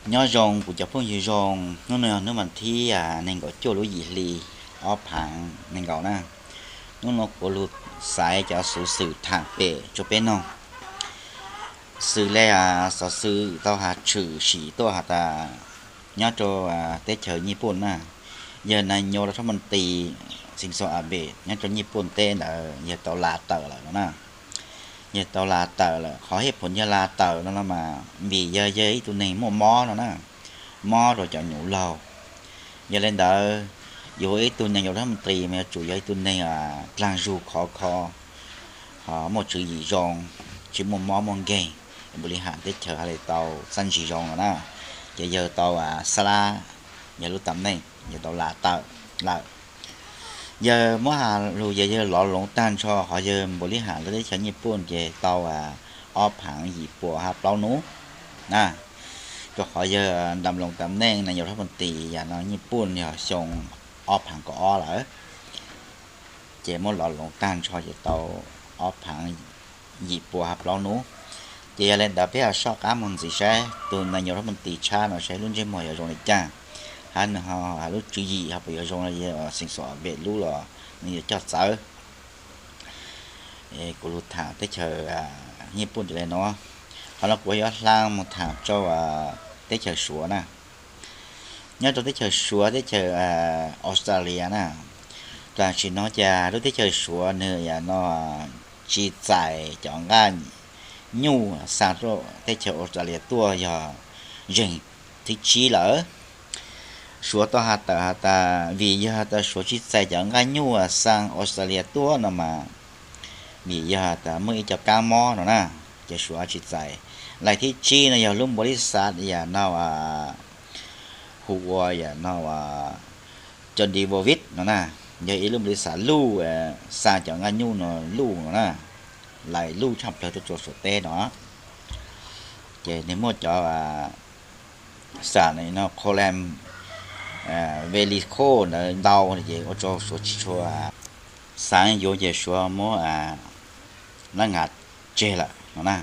Nyob zoo kuv cov phooj ywg zoo, hnub no yog hnub vas thib nees nkaum cuaj lub yim hli ob phav nees nkaum na. Hnub no kuv lug xaiv cov xuv xwm tham pem rua peb noog. Xws le xov xwm tau has tshwm sim tuaj has tas nyob rua teb chaws Nyij Pooj na, yawg nais nyos los thab moos tis Xinzo Abe nyob rua Nyij Pooj teb ntawd yawg tau la tawm lawm no na. Yawg tau la tawm lawm, qhov hej phoom yawg la tawm no no mas vim yog yawg ib tug neeg muaj mob no na, mob rua cov nyuj laug. Yog le ntawd, yus ua ib tug neeg yau thab moos tis mas yuav tsum yog ib tug neeg dlaag zug khov kho, ho muaj tswv yim zoo, tsis muaj mob muaj nkeeg, npaum li has teb chaws ha le tau txaj ntsig zoo no na. Ces yawg tau xa lab yawg lub tam neej, yawg tau la tawm lawm. Yawg muab has lug yawg, yawg lov loov tag nrho qhov yawg npaum li has lub teb chaws Nyij Pooj ces tau ob phaav yim pua hab plaub nub na, rua qhov yawg ntam loos tam neej na yau thab moos tis yam no Nyij Pooj yog xyoo ob phaav kaum ob lawm. Ces muab lov loov tag nrho ces tau ob phaav yim pua hab plaub nub. Ces yog le ntawd peb ho soj qaab moog ntxiv saib tug na yau thab moos tis tshab no saib lub ntsej muag yuav zoo le caag, hab nwg ho lub tswv yim ho puas yuav zoo le Xinzo Abe lub los nwg yuav coj txawv. Kuv lug tham teb chaws Nyij Pooj le no, qhov no kuv yuav hla moog tham rua teb chaws Suav na. Nyob rua teb chaws Suav, teb chaws Australia na, tam sim no cas lub teb chaws Suav nwg yam no tsis txais cov nqaj nyuj xa tuaj teb chaws Australia tuaj yog zeeg thib tsib lawm. Suav tau has tawm has tas vim yog has tas Suav tsis txais cov nqaj nyuj xa Australia tuaj no mas vim yog has tas muaj ib co kaab mob no na, ces Suav tsis txais. Laim thib tsib no yog lub npaum li xav yam no hu ua yam no Johnson Wales no na, yog ib lub npaum li xav luj xa cov nqaj nyuj no luj no na, laim luj tshaj plawg tuaj rua Suav teb no. Ces nwg muaj cov xam no Colin Veliko ntawd ntau ces ua rua Suav tsis tshua xaav yuav ces Suav muab lab nqa tseg lawm no na.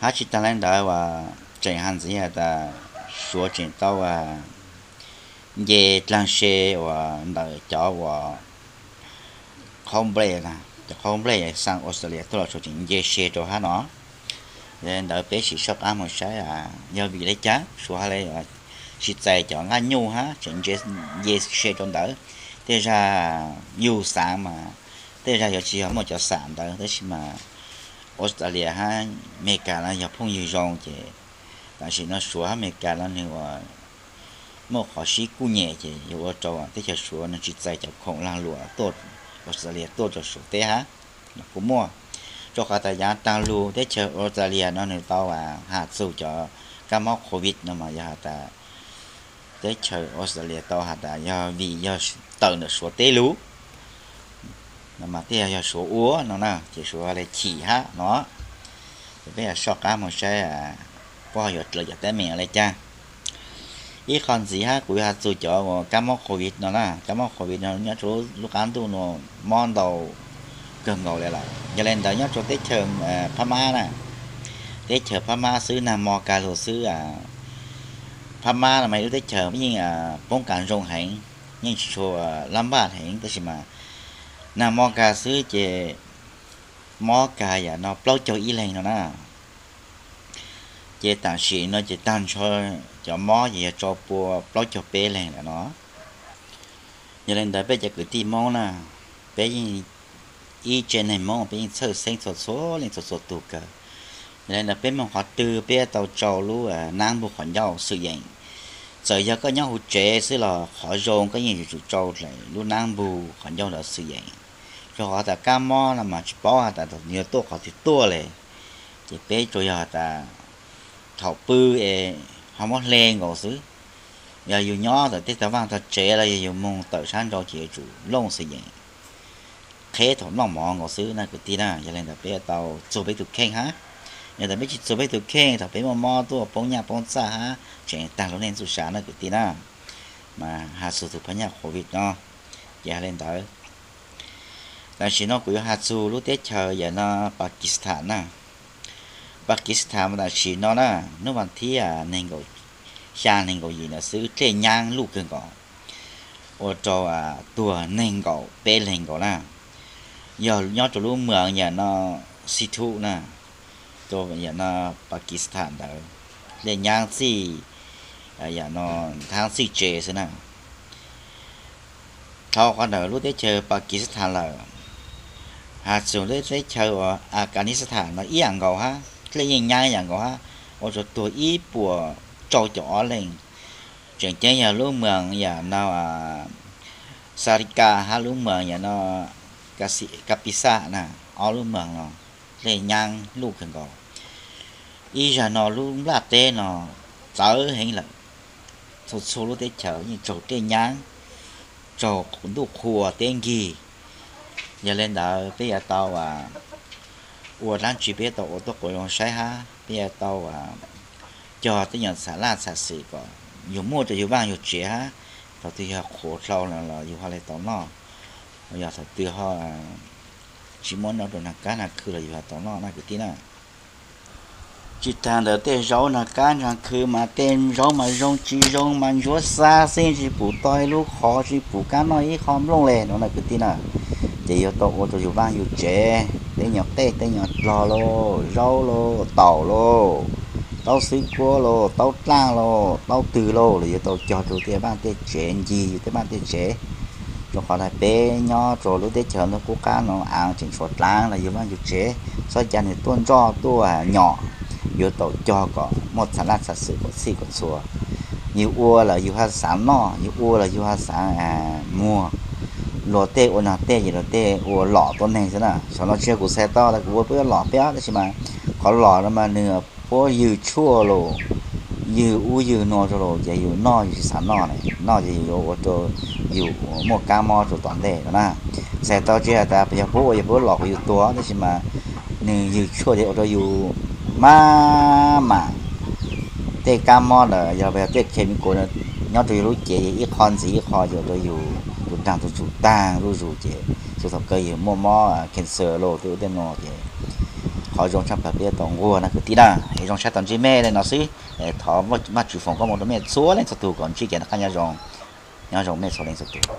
Hab tsis taag le ntawd as tseem has ntxiv has tas Suav tseem tau nce dlaag se uas ntawm cov uas qhaub nplej, cov qhaub nplej xa Australia tuaj los Suav tseem nce se rua hab no. Yog le ntawd peb sim soj qaab moog saib yog vim le caag Suav ha le tsis txais cov nqaj nyuj hab tseem nce se rua ntawd. Tej zag yug xaav mas tej zag yuav tsis yog muaj cov xam ntawd tab sis mas Australia hab Amelikas no yog phooj ywg zoo ces tam sim no Suav hab Amelikas no nwg ua muaj qhov sib kuj nyem ces yuav ua rua teb chaws Suav nwg tsis txais cov khoom laag luam tuaj Australia tuaj rua Suav teb hab los kuj muaj. Rua qhov tas yaav taag lug teb chaws Australia no nwg tau has txug cov kaab mob Covid no mas yog has tas teb chaws Australia tau has tas yog vim yog tawm ntawm Suav teb lug no mas tej yog Suav ua no na ces Suav le chim hab no. Ces peb yog soj qaab moog saib puab ho yuav dlaws cov teeb meem le caag. Ib qho ntxiv hab kuv yuav has txug cov uas kaab mob Covid no na, kaab mob Covid no nyob rua lub qaab ntuj no mob ntau kawg nkaus le lawm. Yog le ntawd nyob rua teb chaws Phab Mab na, teb chaws Phab Mab xwb nag mo kag lug xwb. Phab Mab no mas ib lub teb chaws yeej poob kas zoo heev, yeej tsis tshua lab npaj heev tab sis mas nag mo kag xwb ces mob kag yam no plaub caug ib leeg no na. Ces tam sim no ces tag nrho cov mob ces yog rau pua plaub caug peb leeg lawm no. Yog le ntawd peb cov kwv tij Moob na, peb yeej ib tsev neeg Moob peb yeej txhawj xeeb txhua txhua leej txhua txhua tug kawg. Yog le ntawd peb moog qhov twg peb tau tsau lub naab npug qhov ncauj xwm yeem. Txawm yog koj nyob huv tsev xwb los qhov zoo koj yeej yuav tsum tsau lub naab npug qhov ncauj ntawd xwm yeem. Rua qhov tas kaab mob no mas tsis paub has tas yuav tuaj qhov twg tuaj le. Ces peb tsuas yog has tas thaum pw es ho muab hle nkaus xwb. Yog yus nyob tawm tej tag vaaj tog tsev los yog yus moog tawm sab nrau ces yuav tsum looj xwm yeem, qheb thaum noj mov nkaus xwb na kwv tij na. Yog le ntawd peb tau txuag peb tug kheej hab. Yog tas peb tsis txuag peb tug kheej thaum peb muaj mob tuaj poob nyaj poob txaj hab tseem taag lub neej txuj sa na kwv tij na. Mas has txug tug phab nyaj Covid no ces has le ntawd. Tam sim no kuv yuav has txug lub teb chaws yam no Pakistan na. Pakistan mas tam sim no na, nub vas thib nees nkaum xya nees nkaum yim ntawd xwb, dlej nyaab luj kawg nkaus, ua rau tuag neeg nkaum peb leeg nkaus na. Yog nyob rau lub moos yam no Sindhu na, rau yam no Pakistan ntawd, dlej nyaab txij, yam no, nthab txij tsev xwb na. Dhau qhov ntawm lub teb chaws Pakistan lawm, has txug lub teb chaws uas Afghanistan no ib yam nkaus hab, dlej yeej nyaab ib yam nkaus hab, ua rau tuag ib puas rau caum ob leeg. Tseem ceeb yog lub moos yam no Sarika hab lub moos yam no Kapisa na, ob lub moos no dlej nyaab luj kawg nkaus. Ib zag no lub nplaj teb no txawv heev lawm, txhua txhua lub teb chaws yeej raug dlej nyaab, raug ntuj qhua teb nkig. Yog le ntawd peb yuav tau ua dlaab tsi, peb yuav tau ua tuab quav zoo saib hab peb yuav tau cog tej nyuag txham laj txham xwm kom yug muaj rau yug vaaj yug tsev hab, thaum twg yog qhuav dlhau los yug ho le tau noj, yog thaum twg ho tsis muaj noj rau nag kab nag khw los yug ho tau noj na kwv tij na. Tsis taag ntawd tej zaub nag kab nag khw mas tej zaub mas zoo tsis zoo mas ntsuab xab xwb, tsis pum tau ib lub qhov, tsis pum kab noj ib qho nplooj le no na kwv tij na. Ces yuav tau ua rau yug vaaj yug tsev, tej nyuag qej tej nyuag dlog lauj, zaub lauj, taum lauj, taub xwb kuab lauj, taub dlaaj lauj, taub twg lauj los yuav tau cog rau tej vaaj tej tsev, ncig yug tej vaaj tej tsev. Rau qhov peb nyob rau lub teb chaws ntug qub qab no aav tseem tshuav dlaav los yug vaaj yug tsev, txhob ca nwg tuaj ntsoj tuaj nyom, yuav tau cog kom muaj txham laj txham xwm kom txhij kom txhua. Yug ua los yug ha xaav noj, yug ua los yug ha xaav muag, luag tej ua nag tej ces luag tej ua lom tuab neeg xwb na. Saum no tsis yog kuv txhais tau tas kuv ua puab yuav lom peb, tab sis mas qhov lom no mas nwg puab ywg tshuaj los, ywg ub ywg nuav rau los ces yus noj yus tsis xav noj na, noj ces yus yuav ua rau yus muaj kaab mob rau tom ntej no na. Txhais tau tsis has tas yog puab ua yog puab lom kuv yus tuag, tab sis mas nwg ywg tshuaj ces ua rau yus maj mam tej kaab mob ntawd yog tej chemical nyob rau yus lub cev ib qho ntxiv ib qho ces ua rau yus tus nraag tus tsug taag zuj zus ces txug thaum kawg yus muaj mob cancer lauj tej ub tej nuav ces qhov zoo tshaj plawg peb yuav tau nquag na kwv tij na. Es zoo saib tau ntsib mej le no xwb, thov Vaajtswv foom koob moov rau mej txhua leej txhua tug kom ntsib kev noj qab nyob zoo, nyob zoo mej txhua leej txhua tug.